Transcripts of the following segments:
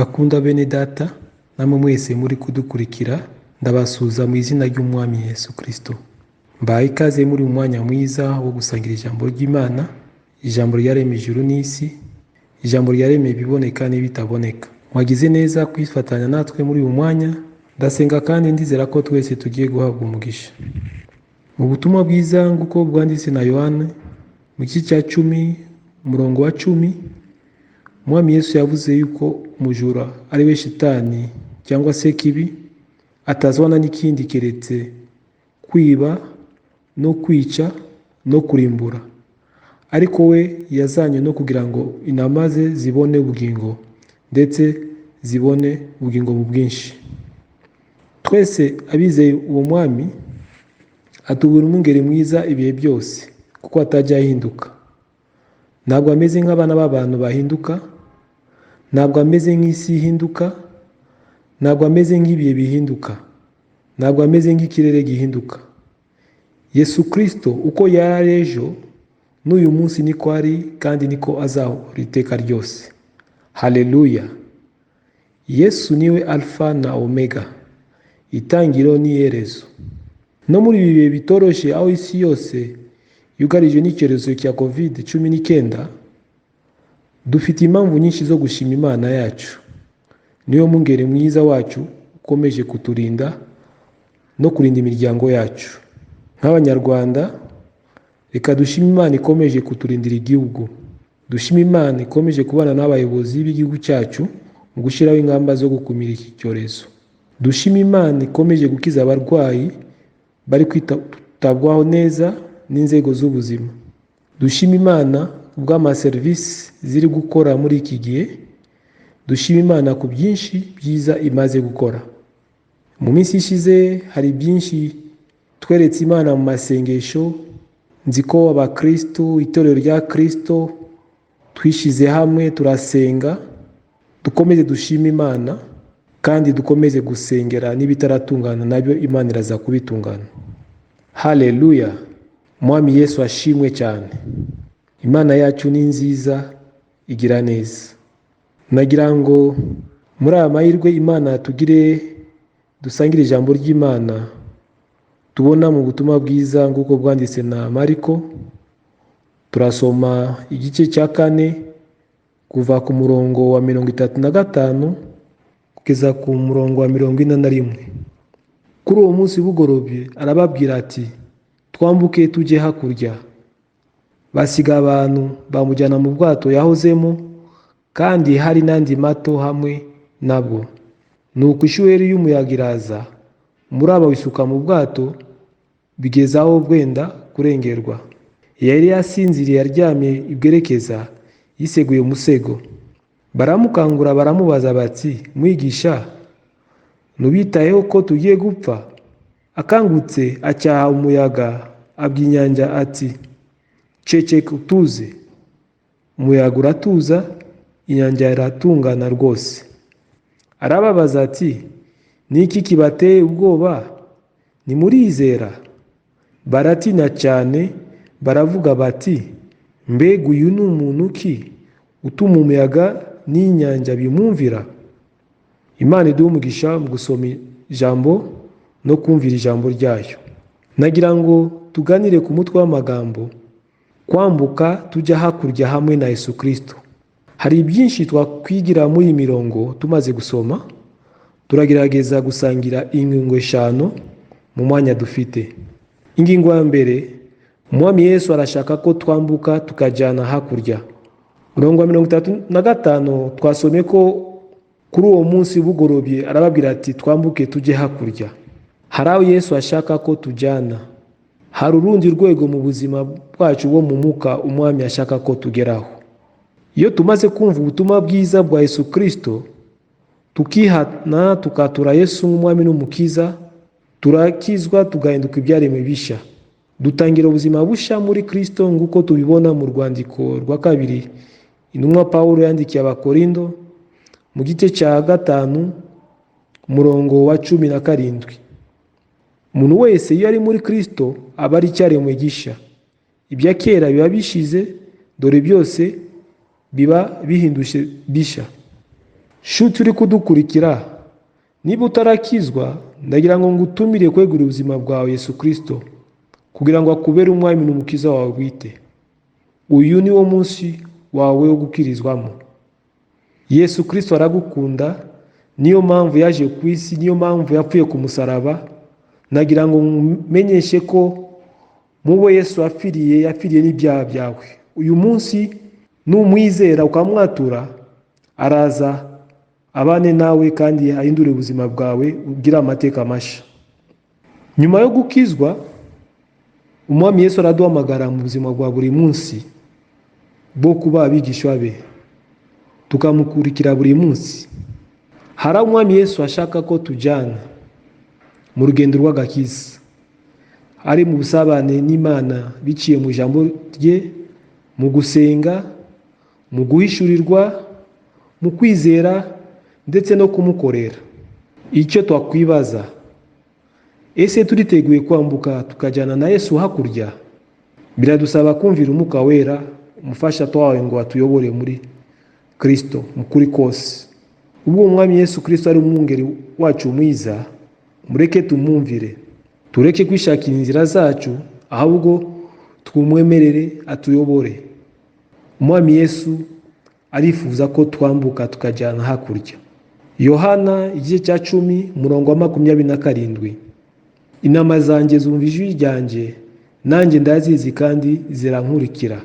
Bakunda bene data namwe mwese muri kudukurikira, ndabasuhuza mu izina ry'Umwami Yesu Kristo. Mbahaye ikaze muri uyu mwanya mwiza wo gusangira ijambo ry'Imana, ijambo ryaremye ijuru n'isi, ijambo ryaremye ibiboneka n'ibitaboneka. Mwagize neza kwifatanya natwe muri uyu mwanya, ndasenga kandi ndizera ko twese tugiye guhabwa umugisha. Mu butumwa bwiza nk'uko bwanditse na Yohana mu gice cya 10 umurongo wa 10, Umwami Yesu yavuze yuko umujura ari we shitani cyangwa se kibi, atazwana n'ikindi keretse kwiba no kwica no kurimbura, ariko we yazanye no kugira ngo intama ze zibone ubugingo, ndetse zibone ubugingo mu bwinshi. Twese abizeye uwo mwami atubura umwungeri mwiza ibihe byose, kuko atajya ahinduka. Ntabwo ameze nk'abana b'abantu bahinduka, ntabwo ameze nk'isi ihinduka, ntabwo ameze nk'ibihe bihinduka, ntabwo ameze nk'ikirere gihinduka. Yesu Kristo uko yari ejo n'uyu munsi niko ari, kandi niko azahora iteka ryose. Haleluya! Yesu niwe Alfa na Omega, itangiriro n'iherezo. No muri ibi bihe bitoroshye aho isi yose yugarijwe n'icyorezo cya Covid-19, dufite impamvu nyinshi zo gushima Imana yacu. Niyo mwungeri mwiza wacu ukomeje kuturinda no kurinda imiryango yacu. Nk'Abanyarwanda, reka dushime Imana ikomeje kuturindira igihugu. Dushime Imana ikomeje kubana n'abayobozi b'igihugu cyacu mu gushyiraho ingamba zo gukumira iki cyorezo. Dushime Imana ikomeje gukiza abarwayi bari kwitabwaho neza n'inzego z'ubuzima. Dushime Imana kubw'amaserivisi ziri gukora muri iki gihe. Dushime Imana ku byinshi byiza imaze gukora. Mu minsi ishize hari byinshi tweretse Imana mu masengesho. Nzi ko abakristo, itorero rya Kristo, twishyize hamwe turasenga. Dukomeze dushime Imana kandi dukomeze gusengera n'ibitaratungana nabyo Imana iraza kubitungana. Haleluya! Umwami Yesu ashimwe cyane. Imana yacu ni nziza, igira neza. Nagira ngo muri aya mahirwe Imana yatugiriye dusangire ijambo ry'Imana tubona mu butumwa bwiza nk'uko bwanditse na Mariko. Turasoma igice cya 4 kuva ku murongo wa 35 kugeza ku murongo wa 41. Kuri uwo munsi bugorobye arababwira ati: twambuke tujye hakurya. Basiga abantu bamujyana mu bwato yahozemo, kandi hari n'andi mato hamwe nabwo. Nuko ishuheri y'umuyaga iraza, umuraba wisuka mu bwato bigeza aho bwenda kurengerwa. Yari yasinziriye aryamye ibwerekeza, yiseguye umusego. Baramukangura baramubaza bati: Mwigisha, ntubitayeho ko tugiye gupfa? Akangutse acyaha umuyaga, abwira inyanja ati: ceceka utuze. Umuyaga uratuza, inyanja iratungana rwose. Arababaza ati: niki kibateye ubwoba? Ntimurizera? Baratinya cyane, baravuga bati: mbega uyu ni umuntu ki utuma umuyaga n'inyanja bimwumvira? Imana iduhe umugisha mu gusoma ijambo no kumvira ijambo ryayo. Nagira ngo tuganire ku mutwe w'amagambo kwambuka tujya hakurya hamwe na Yesu Kristo. Hari byinshi twakwigira muri iyi mirongo tumaze gusoma. Turagerageza gusangira ingingo 5 mu mwanya dufite. Ingingo ya mbere, Umwami Yesu arashaka ko twambuka tukajyana hakurya. Umurongo wa 35 twasomye ko kuri uwo munsi bugorobye arababwira ati: twambuke tujye hakurya. Hari aho Yesu ashaka ko tujyana. Hari urundi rwego mu buzima bwacu bwo mu mwuka Umwami ashaka ko tugeraho. Iyo tumaze kumva ubutumwa bwiza bwa Yesu Kristo, tukihana tukatura Yesu nk'Umwami n'Umukiza, turakizwa tugahinduka ibyaremwe bishya. Dutangira ubuzima bushya muri Kristo nk'uko tubibona mu rwandiko rwa 2 intumwa Pawulo yandikiye Abakorindo mu gice cya 5 umurongo wa 17. Umuntu wese iyo ari muri Kristo aba ari icyaremwe gishya. Ibya kera biba bishize, dore byose biba bihindutse bishya. Shuti uri kudukurikira, niba utarakizwa, ndagira ngo ngutumire kwegura ubuzima bwawe Yesu Kristo kugira ngo akubere umwami n'umukiza wawe bwite. Uyu ni wo munsi wawe wo gukirizwamo. Yesu Kristo aragukunda, niyo mpamvu yaje ku isi, niyo mpamvu yapfuye ku musaraba. Nagira ngo nkumenyeshe ko mubo Yesu yapfiriye, yapfiriye n'ibyaha byawe. Uyu munsi numwizera ukamwatura, araza abane nawe kandi ahindure ubuzima bwawe, ugire amateka mashya. Nyuma yo gukizwa, umwami Yesu araduhamagara mu buzima bwa buri munsi bwo kuba abigishwa be, tukamukurikira buri munsi. Hari aho umwami Yesu ashaka ko tujyana mu rugendo rw'agakiza, ari mu busabane n'Imana biciye mu ijambo rye, mu gusenga, mu guhishurirwa, mu kwizera ndetse no kumukorera. Icyo twakwibaza, ese turiteguye kwambuka tukajyana na Yesu hakurya? Biradusaba kumvira Umwuka Wera, umufasha twawe ngo atuyobore muri Kristo mu kuri kose. Ubwo umwami Yesu Kristo ari umwungeri wacu mwiza, mureke tumwumvire, tureke kwishakira inzira zacu, ahubwo twumwemerere atuyobore. Umwami Yesu arifuza ko twambuka tukajyana hakurya. Yohana igice cya 10 umurongo wa 27. Intama zanjye zumva ijwi ryanjye, nanjye ndazizi kandi zirankurikira.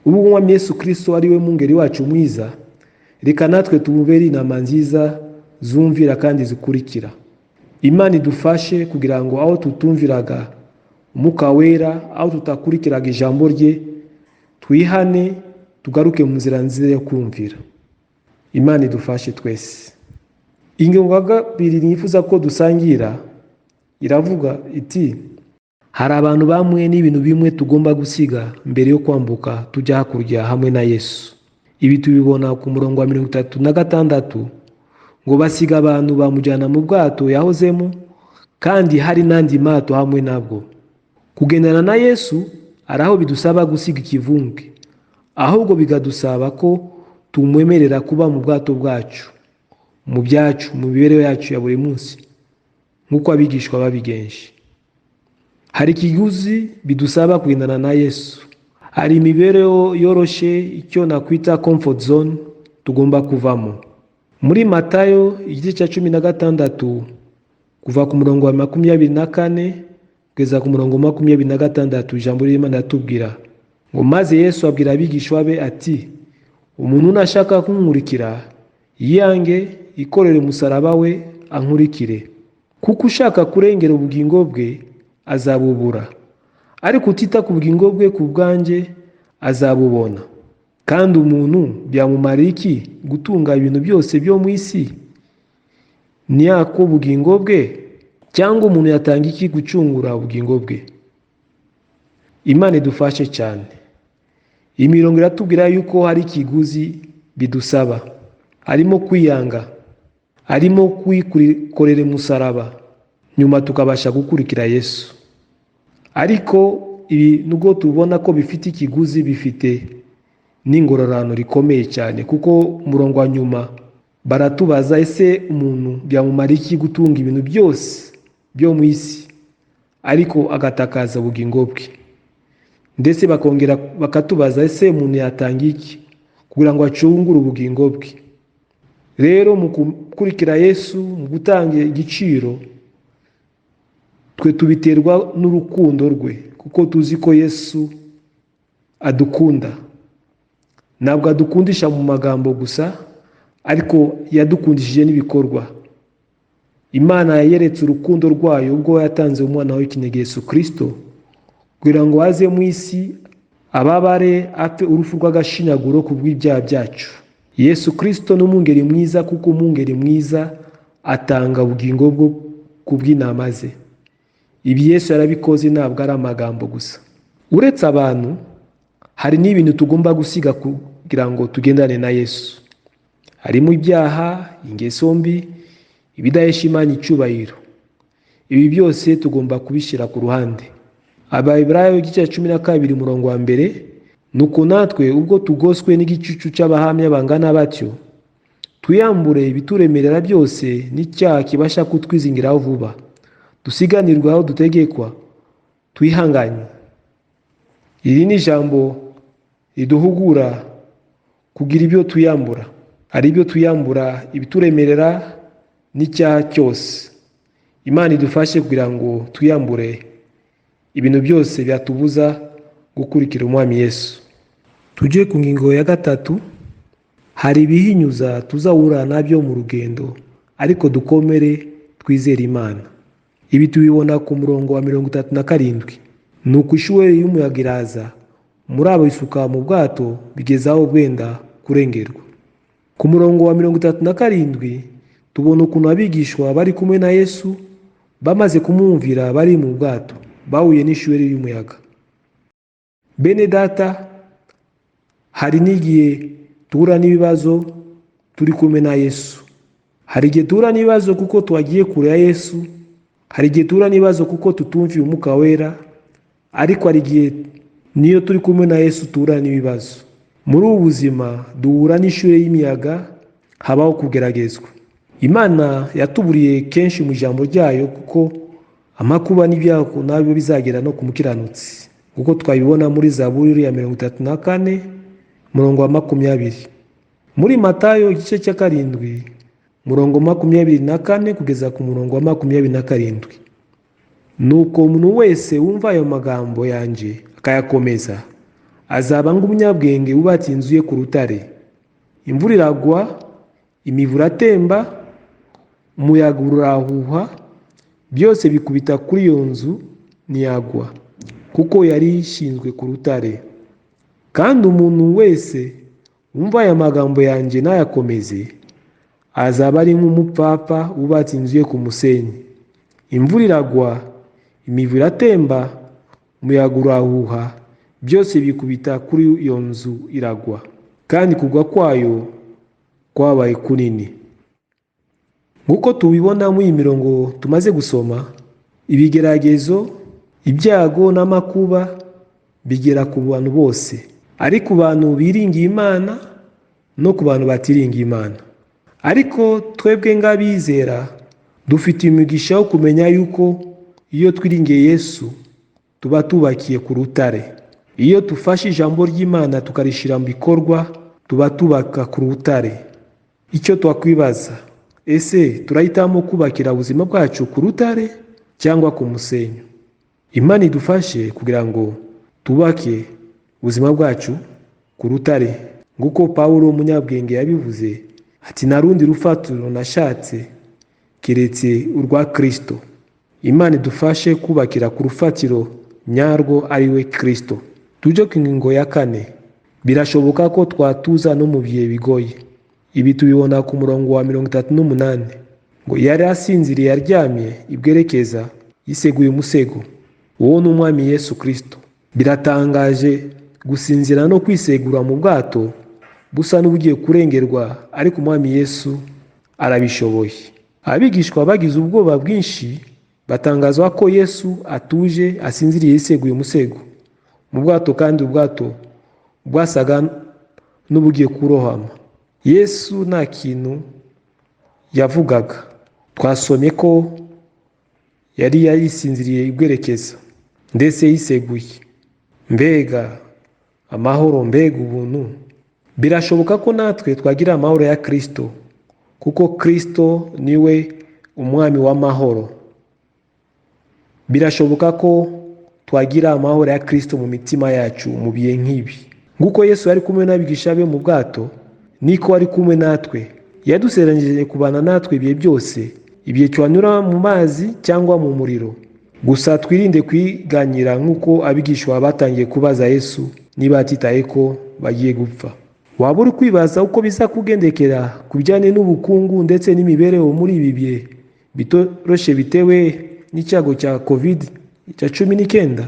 Ubwo umwami Yesu Kristo ari we mwungeri wacu mwiza, reka natwe tumubere intama nziza zumvira kandi zikurikira. Imana idufashe kugira ngo aho tutumviraga Umwuka Wera, aho tutakurikiraga ijambo rye, twihane tugaruke mu nzira nziza yo kumvira. Imana idufashe twese. Ingingo ya kabiri nifuza ko dusangira iravuga iti: hari abantu bamwe n'ibintu bimwe tugomba gusiga mbere yo kwambuka tujya hakurya hamwe na Yesu. Ibi tubibona ku murongo wa 36, ngo basiga abantu bamujyana mu bwato yahozemo, kandi hari n'andi mato hamwe nabwo. Kugendana na Yesu hari aho bidusaba gusiga ikivunge, ahubwo bikadusaba ko tumwemerera kuba mu bwato bwacu, mu byacu, mu mibereho yacu ya buri munsi, nk'uko abigishwa babigenje. Hari ikiguzi bidusaba kugendana na Yesu. Hari imibereho yoroshe, icyo nakwita comfort zone, tugomba kuvamo. Muri Matayo igice cya 16, kuva ku murongo wa 24 kugeza ku murongo wa 26, ijambo ry'Imana riratubwira ngo: maze Yesu abwira abigishwa be ati: umuntu nashaka kunkurikira, yiyange, ikorere umusaraba we, ankurikire. Kuko ushaka kurengera ubugingo bwe azabubura, ariko utita ku bugingo bwe ku bwanjye azabubona. Kandi umuntu byamumara iki gutunga ibintu byose byo mu isi ntiyako ubugingo bwe? Cyangwa umuntu yatanga iki gucungura ubugingo bwe? Imana idufashe cyane. Imirongo iratubwira yuko hari ikiguzi bidusaba. Harimo kwiyanga, harimo kwikorera umusaraba, nyuma tukabasha gukurikira Yesu. Ariko ibi nubwo tubona ko bifite ikiguzi, bifite n'ingororano rikomeye cyane, kuko umurongo wa nyuma baratubaza: ese umuntu byamumara iki gutunga ibintu byose byo mu isi ariko agatakaza ubugingo bwe? Ndetse bakongera bakatubaza: ese umuntu yatanga iki kugira ngo acungure ubugingo bwe? Rero mu gukurikira Yesu, mu gutanga igiciro, twe tubiterwa n'urukundo rwe, kuko tuzi ko Yesu adukunda. Ntabwo adukundisha mu magambo gusa, ariko yadukundishije n'ibikorwa. Imana yayeretse urukundo rwayo ubwo yatanze umwana w'ikinege Yesu Kristo kugira ngo aze mu isi ababare, apfe urupfu rw'agashinyaguro ku bw'ibyaha byacu. Yesu Kristo ni umwungeri mwiza, kuko umwungeri mwiza atanga ubugingo bwo ku bw'intama ze. Ibi Yesu yarabikoze, ntabwo ari amagambo gusa. Uretse abantu, hari n'ibintu tugomba gusiga kugira ngo tugendane na Yesu. Harimo ibyaha, ingeso mbi, ibidahesha Imana icyubahiro. Ibi byose tugomba kubishyira ku ruhande. Abaheburayo igice cya 12 umurongo wa 1: nuko natwe ubwo tugoswe n'igicucu cy'abahamya bangana batyo, Twiyambure ibituremerera byose n'icyaha kibasha kutwizingiraho vuba. Dusiganirwe aho dutegekwa, twihanganye. Iri ni ijambo riduhugura kugira ibyo twiyambura. Hari ibyo twiyambura, ibituremerera n'icyaha cyose. Imana idufashe kugira ngo twiyambure ibintu byose byatubuza gukurikira Umwami Yesu. Tujye ku ngingo ya gatatu. Hari ibihinyuza tuzahura nabyo mu rugendo, ariko dukomere twizere Imana. Ibi tubibona ku murongo wa 37. Nuko ishuheri y'umuyaga iraza, umuraba wisuka mu bwato bigeze aho bwenda kurengerwa. Ku murongo wa 37 tubona ukuntu abigishwa bari kumwe na Yesu bamaze kumwumvira bari mu bwato bahuye n'ishuheri y'umuyaga. Bene data, hari n'igihe duhura n'ibibazo turi kumwe na Yesu. Hari igihe duhura n'ibibazo kuko twagiye kure ya Yesu. Hari igihe duhura n'ibibazo kuko tutumviye Umwuka Wera. Ariko hari igihe niyo turi kumwe na Yesu duhura n'ibibazo. Muri ubu buzima duhura n'ishure y'imiyaga, habaho kugeragezwa. Imana yatuburiye kenshi mu ijambo ryayo kuko amakuba n'ibyago nabyo bizagera no ku mukiranutsi, kuko twabibona muri Zaburi ya 34 murongo wa 20, muri Matayo igice cya 7 murongo 24 kugeza ku murongo wa 27. Nuko umuntu wese wumva ayo magambo yanjye akayakomeza azaba nk'umunyabwenge wubatse inzu ye ku rutare. Imvura iragwa, imivu iratemba, umuyaga urahuha, byose bikubita kuri iyo nzu ntiyagwa, kuko yari ishinzwe ku rutare. Kandi umuntu wese wumva aya magambo yanjye ntayakomeze azaba ari nk'umupfapfa wubatse inzu ye ku musenyi. Imvura iragwa, imivu iratemba, umuyaga urahuha, byose bikubita kuri iyo nzu iragwa, kandi kugwa kwayo kwabaye kunini. Nk'uko tubibona muri iyi mirongo tumaze gusoma, ibigeragezo, ibyago n'amakuba bigera ku bantu bose, ari ku bantu biringiye Imana no ku bantu batiringiye Imana. Ariko twebwe nk'abizera dufite imigisha yo kumenya yuko iyo twiringiye Yesu tuba tubakiye ku rutare. Iyo dufashe ijambo ry'Imana tukarishyira mu bikorwa, tuba tubaka ku rutare. Icyo twakwibaza, ese turahitamo kubakira ubuzima bwacu ku rutare cyangwa ku musenyi? Imana idufashe kugira ngo tubake ubuzima bwacu ku rutare, nk'uko Pawulo umunyabwenge yabivuze ati nta rundi rufatiro nashatse keretse urwa Kristo. Imana idufashe kubakira ku rufatiro nyarwo ari we Kristo. Tujye ku ngingo ya kane. Birashoboka ko twatuza no mu bihe bigoye. Ibi tubibona ku murongo wa 38 ngo yari asinziriye aryamye ibwerekeza yiseguye umusego. Uwo ni Umwami Yesu Kristo. Biratangaje gusinzira no kwisegura mu bwato busa n'ubugiye kurengerwa, ariko Umwami Yesu arabishoboye. Abigishwa bagize ubwoba bwinshi, batangazwa ko Yesu atuje asinziriye yiseguye umusego mu bwato, kandi ubwato bwasaga n'ubugiye kurohama. Yesu nta kintu yavugaga. Twasomye ko yari yayisinziriye ibwerekeza ndetse yiseguye. Mbega amahoro, mbega ubuntu! Birashoboka ko natwe twagira amahoro ya Kristo, kuko Kristo niwe umwami w'amahoro. Birashoboka ko twagira amahoro ya Kristo mu mitima yacu mu bihe nk'ibi. Nk'uko Yesu yari kumwe n'abigisha be mu bwato, niko ari kumwe natwe. Yaduseranyije kubana natwe ibihe byose, ibihe twanyura mu mazi cyangwa mu muriro. Gusa twirinde kwiganyira nk'uko abigishwa batangiye kubaza Yesu niba atitaye ko bagiye gupfa. Waba uri kwibaza uko biza kugendekera ku bijyanye n'ubukungu ndetse n'imibereho muri ibi bihe bitoroshye bitewe n'icyago cya COVID-19?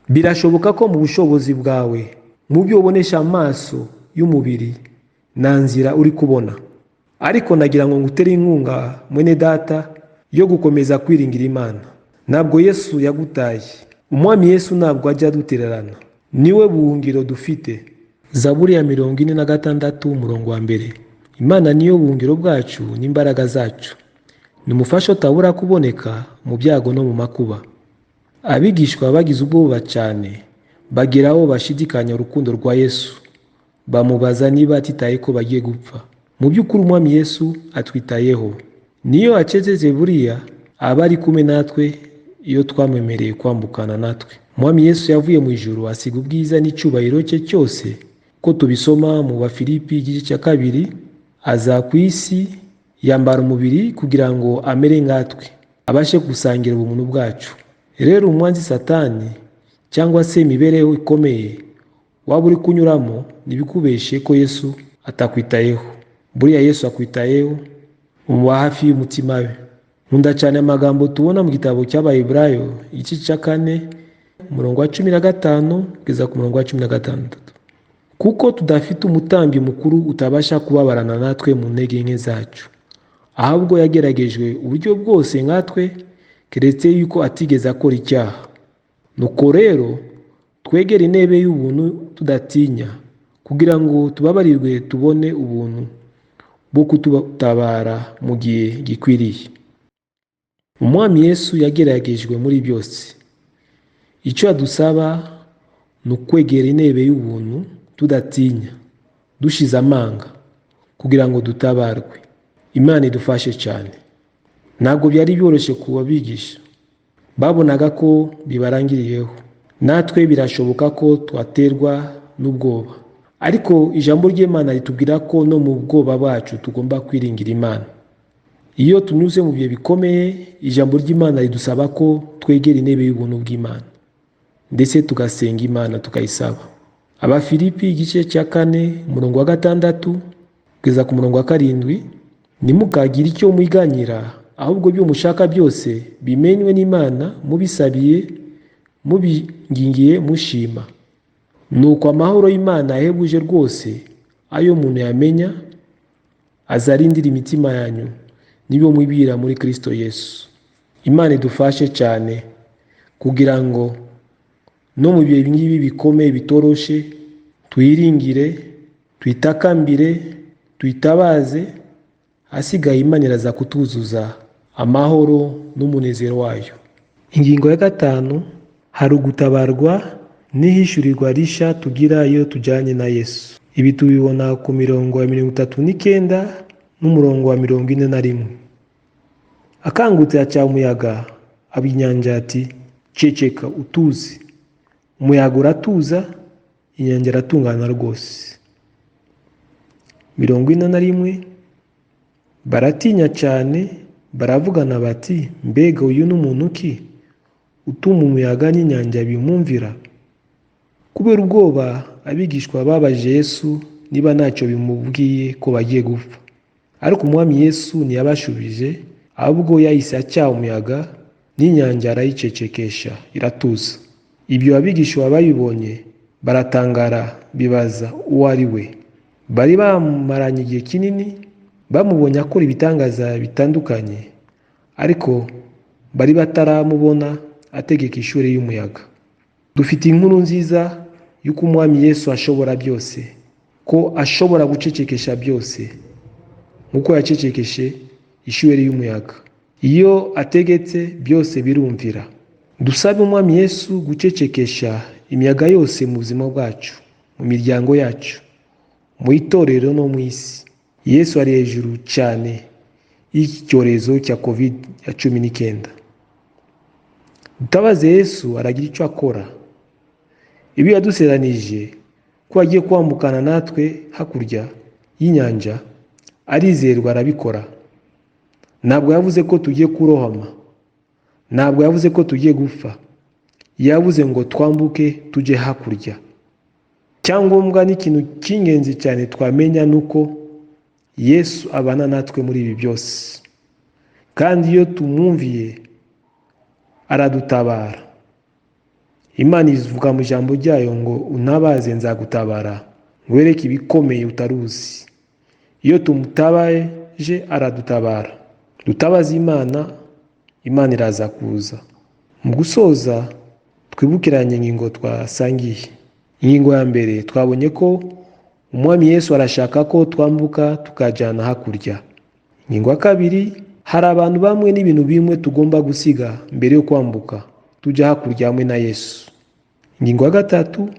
Birashoboka ko mu bushobozi bwawe, mu byo ubonesha amaso y'umubiri, nta nzira uri kubona. Ariko nagira ngo ngutere inkunga mwene data yo gukomeza kwiringira Imana. Ntabwo Yesu yagutaye. Umwami Yesu ntabwo ajya adutererana. Niwe buhungiro dufite. Zaburi ya 46 umurongo wa 1. Imana niyo buhungiro bwacu n'imbaraga zacu, ni umufasha utabura kuboneka mu byago no mu makuba. Abigishwa bagize ubwoba cyane, bagera aho bashidikanya urukundo rwa Yesu, bamubaza niba atitaye ko bagiye gupfa. Mu by'ukuri Umwami Yesu atwitayeho. Niyo acecetse buriya aba ari kumwe natwe iyo twamwemereye kwambukana natwe. Umwami Yesu yavuye mu ijuru asiga ubwiza n'icyubahiro cye cyose, ko tubisoma mu Bafilipi igice cya 2, aza ku isi yambara umubiri kugira ngo amere nkatwe, abashe gusangira ubumuntu bwacu. Rero umwanzi Satani cyangwa se imibereho ikomeye waba uri kunyuramo, ntibikubeshe ko Yesu atakwitayeho. Buriya Yesu akwitayeho, umuba hafi y'umutima we. Nkunda cyane amagambo tubona mu gitabo cy'Abaheburayo igice cya 4 umurongo wa 15 kugeza ku murongo wa 16. Kuko tudafite umutambyi mukuru utabasha kubabarana natwe mu ntege nke zacu, ahubwo yageragejwe uburyo bwose nkatwe, keretse yuko atigeze akora icyaha. Nuko rero twegere intebe y'ubuntu tudatinya, kugira ngo tubabarirwe tubone ubuntu bwo kututabara mu gihe gikwiriye. Umwami Yesu yageragejwe muri byose. Icyo adusaba ni ukwegera intebe y'ubuntu tudatinya, dushize amanga, kugira ngo dutabarwe. Imana idufashe cyane. Ntabwo byari byoroshye kubabigisha, babonaga ko bibarangiriyeho. Natwe birashoboka ko twaterwa n'ubwoba, ariko ijambo ry'Imana ritubwira ko no mu bwoba bwacu tugomba kwiringira Imana. Iyo tunyuze mu bihe bikomeye, ijambo ry'Imana ridusaba ko twegera intebe y'ubuntu bw'Imana, ndetse tugasenga Imana tukayisaba. Abafilipi igice cya 4 umurongo wa 6 kugeza ku murongo wa 7, ntimukagire icyo mwiganyira, ahubwo ibyo mushaka byose bimenywe n'Imana, mubisabiye mubingingiye mushima. Nuko amahoro y'Imana ahebuje rwose ayo umuntu yamenya, azarindira imitima yanyu nibo mwibwira muri Kristo Yesu. Imana idufashe cyane kugira ngo no mu bihe ngibi bikomeye bitoroshe twiringire, twitakambire, twitabaze, asigaye Imana iraza kutuzuza amahoro n'umunezero wayo. Ingingo ya 5, hari ugutabarwa n'ihishurirwa risha tugira iyo tujyanye na Yesu. Ibi tubibona ku mirongo ya 39 n'umurongo wa 41. Akangutse aca umuyaga, aba inyanja ati ceceka utuze. Umuyaga uratuza, inyanja iratungana rwose. 41, baratinya cyane, baravugana bati mbega uyu ni muntu ki utuma umuyaga n'inyanja bimwumvira? Kubera ubwoba abigishwa babajije Yesu niba ntacyo bimubwiye ko bagiye gupfa. Ariko Umwami Yesu ntiyabashubije, ahubwo yahise acyaha umuyaga n'inyanja arayicecekesha iratuza. Ibyo abigishwa babibonye baratangara, bibaza uwo ari we. Bari bamaranye igihe kinini bamubonye akora ibitangaza bitandukanye, ariko bari bataramubona ategeka ishuri y'umuyaga. Dufite inkuru nziza y'uko Umwami Yesu ashobora byose, ko ashobora gucecekesha byose nk'uko yacecekeshe ishuri y'umuyaga. Iyo ategetse byose birumvira. Dusabe Umwami Yesu gucecekesha imiyaga yose mu buzima bwacu, mu miryango yacu, mu itorero no mu isi. Yesu ari hejuru cyane y'iki cyorezo cya COVID-19. Dutabaze Yesu aragira icyo akora. Ibyo yadusezeranije ko agiye kwambukana natwe hakurya y'inyanja, arizerwa arabikora. Ntabwo yavuze ko tugiye kurohama, ntabwo yavuze ko tugiye gupfa, yavuze ngo twambuke tujye hakurya. Icyangombwa n'ikintu cy'ingenzi cyane twamenya ni uko Yesu abana natwe muri ibi byose, kandi iyo tumwumviye aradutabara. Imana ivuga mu ijambo ryayo ngo untabaze nzagutabara, ngwereke ibikomeye utaruzi. Iyo tumutabaje aradutabara. Dutabaze Imana, Imana iraza kuza. Mu gusoza twibukiranye ingingo twasangiye. Ingingo ya mbere, twabonye ko Umwami Yesu arashaka ko twambuka tukajyana hakurya. Ingingo ya kabiri, hari abantu bamwe n'ibintu bimwe tugomba gusiga mbere yo kwambuka tujya hakurya hamwe na Yesu. Ingingo ya gatatu,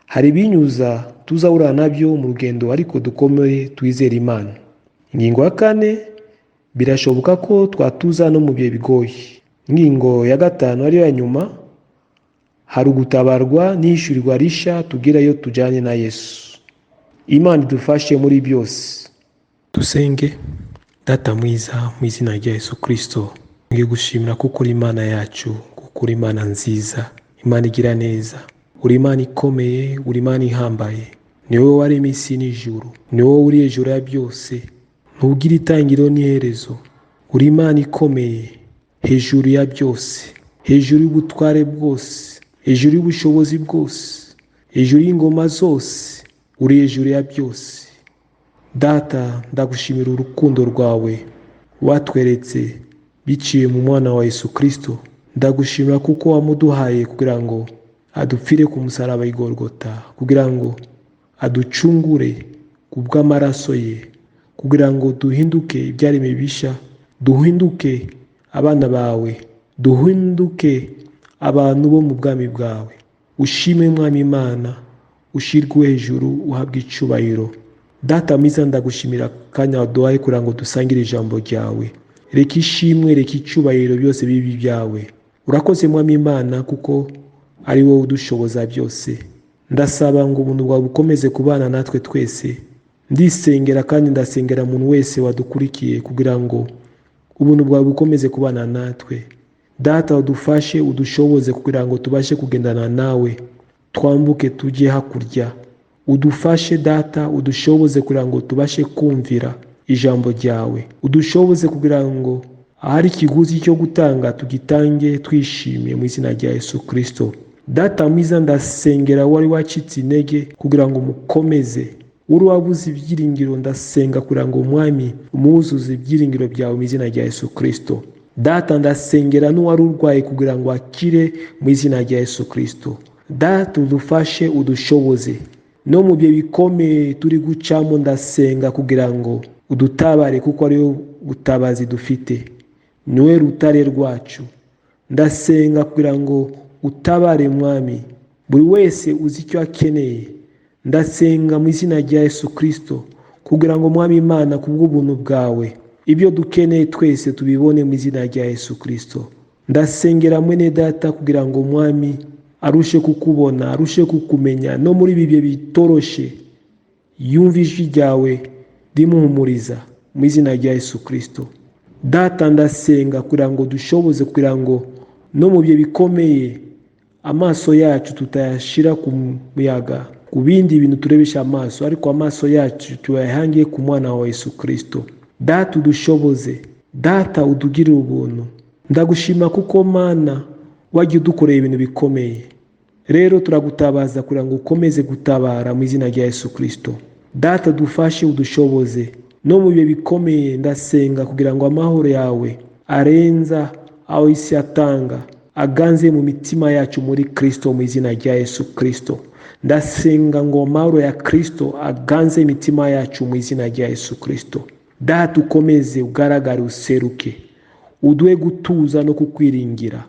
hari ibinyuza tuzahura nabyo mu rugendo ariko dukomeye twizere Imana. Ingingo ya kane, birashoboka ko twatuza no mu bihe bigoye. Ingingo ya gatanu ariyo ya nyuma, hari ugutabarwa n'ishyurirwa risha tugira iyo tujyanye na Yesu. Imana idufashe muri byose. Dusenge. Data mwiza, mu izina rya Yesu Kristo, ngiye gushimira kuko uri Imana yacu, kuko uri Imana nziza, Imana igira neza, uri Imana ikomeye, uri Imana ihambaye. Ni wowe waremye isi n'ijuru, ni wowe uri hejuru ya byose, ntugira itangiriro n'iherezo. Uri Imana ikomeye hejuru ya byose, hejuru y'ubutware bwose, hejuru y'ubushobozi bwose, hejuru y'ingoma zose, uri hejuru ya byose. Data, ndagushimira urukundo rwawe watweretse biciye mu mwana wa Yesu Kristo. Ndagushimira kuko wamuduhaye kugira ngo adupfire ku musaraba i Golgotha, kugira ngo aducungure ku bw'amaraso ye, kugira ngo duhinduke ibyaremwe bishya, duhinduke abana bawe, duhinduke abantu bo mu bwami bwawe. Ushime Mwami Imana, ushirwe hejuru, uhabwe icubahiro. Data mwiza, ndagushimira akanya waduhaye kugira ngo dusangire ijambo ryawe. Reka ishimwe, reka icubahiro byose bibe ibyawe. Urakoze Mwami Imana, kuko ari wowe udushoboza byose. Ndasaba ngo ubuntu bwawe bukomeze kubana natwe twese. Ndisengera kandi ndasengera umuntu wese wadukurikiye kugira ngo ubuntu bwawe bukomeze kubana natwe. Data, udufashe, udushoboze kugira ngo tubashe kugendana nawe, twambuke tujye hakurya. Udufashe Data, udushoboze kugira ngo tubashe kumvira ijambo ryawe. Udushoboze kugira ngo ahari ikiguzi cyo gutanga tugitange twishimiye mu izina rya Yesu Kristo. Data mwiza, ndasengera wari wacitse intege kugira ngo umukomeze. Uri wabuze ibyiringiro, ndasenga kugira ngo Umwami umuzuze ibyiringiro byawe mu izina rya Yesu Kristo. Data, ndasengera n'uwari urwaye kugira ngo akire mu izina rya Yesu Kristo. Data, udufashe, udushoboze no mu bihe bikomeye turi gucamo. Ndasenga kugira ngo udutabare, kuko ariyo butabazi dufite, niwe rutare rwacu. Ndasenga kugira ngo utabare Mwami buri wese uzi icyo akeneye. Ndasenga mu izina rya Yesu Kristo kugira ngo Mwami Imana, kubw'ubuntu bwawe, ibyo dukeneye twese tubibone mu izina rya Yesu Kristo. Ndasengera mwene Data kugira ngo Mwami arushe kukubona, arushe kukumenya no muri ibi bihe bitoroshe, yumve ijwi ryawe rimuhumuriza mu izina rya Yesu Kristo. Data, ndasenga kugira ngo dushoboze, kugira ngo no mu bihe bikomeye amaso yacu tutayashyira ku muyaga, ku bindi bintu turebesha amaso, ariko amaso yacu tuyahange ku mwana wa Yesu Kristo. Data, udushoboze. Data, udugirire ubuntu. Ndagushima kuko Mana wajya udukorera ibintu bikomeye. Rero turagutabaza kugira ngo ukomeze gutabara mu izina rya Yesu Kristo. Data, dufashe, udushoboze no mu bihe bikomeye. Ndasenga kugira ngo amahoro yawe arenza aho isi atanga aganze mu mitima yacu muri Kristo mu izina rya Yesu Kristo. Ndasenga ngo amahoro ya Kristo aganze imitima yacu mu izina rya Yesu Kristo. Data, ukomeze ugaragare, useruke, uduhe gutuza no kukwiringira.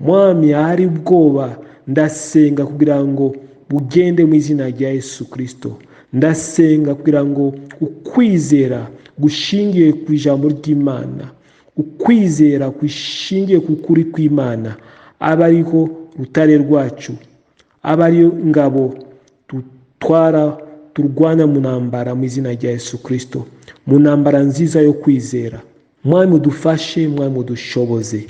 Mwami, ahari ubwoba ndasenga kugira ngo bugende mu izina rya Yesu Kristo. Ndasenga kugira ngo ukwizera gushingiye ku ijambo ry'Imana, ukwizera gushingiye ku kuri kw'Imana, abe ariho rutare rwacu, abe ariyo ngabo dutwara turwana mu ntambara mu izina rya Yesu Kristo, mu ntambara nziza yo kwizera. Mwami udufashe, Mwami udushoboze,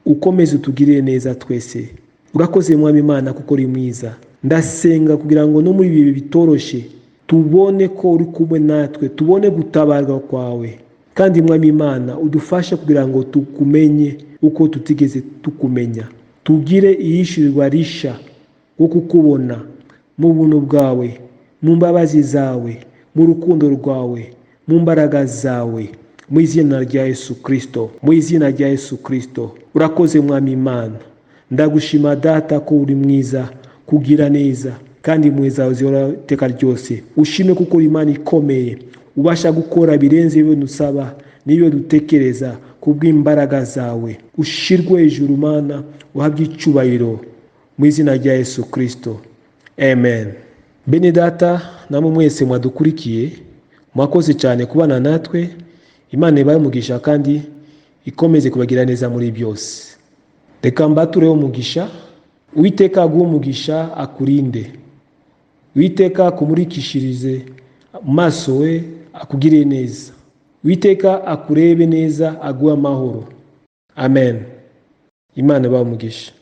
ukomeze utugirire neza twese. Urakoze Mwami Imana kuko uri mwiza. Ndasenga kugira ngo no muri ibi bitoroshe tubone ko uri kumwe natwe, tubone gutabarwa kwawe. Kandi Mwami Imana udufashe kugira ngo tukumenye uko tutigeze tukumenya, tugire iyishyurirwa risha wo kukubona mu buntu bwawe, mu mbabazi zawe, mu rukundo rwawe, mu mbaraga zawe, mu izina rya Yesu Kristo, mu izina rya Yesu Kristo. Urakoze Mwami Imana, ndagushima Data ko uri mwiza kugira neza. Kandi impuhwe zawe zihoraho iteka ryose. Ushime kuko uri Imana ikomeye, ubasha gukora birenze ibyo dusaba n'ibyo dutekereza kubw'imbaraga zawe. Ushirwe hejuru Mana, uhabwe icyubahiro mu izina rya Yesu Kristo, amen. Bene data, namwe mwese mwadukurikiye, mwakoze cyane kubana natwe. Imana ibahe umugisha kandi ikomeze kubagira neza muri byose. Reka mbatureho umugisha. Uwiteka aguhe umugisha, akurinde. Uwiteka akumurikishirize maso we, akugirire neza. Uwiteka akurebe neza, aguhe amahoro. Amen. Imana ibahe umugisha.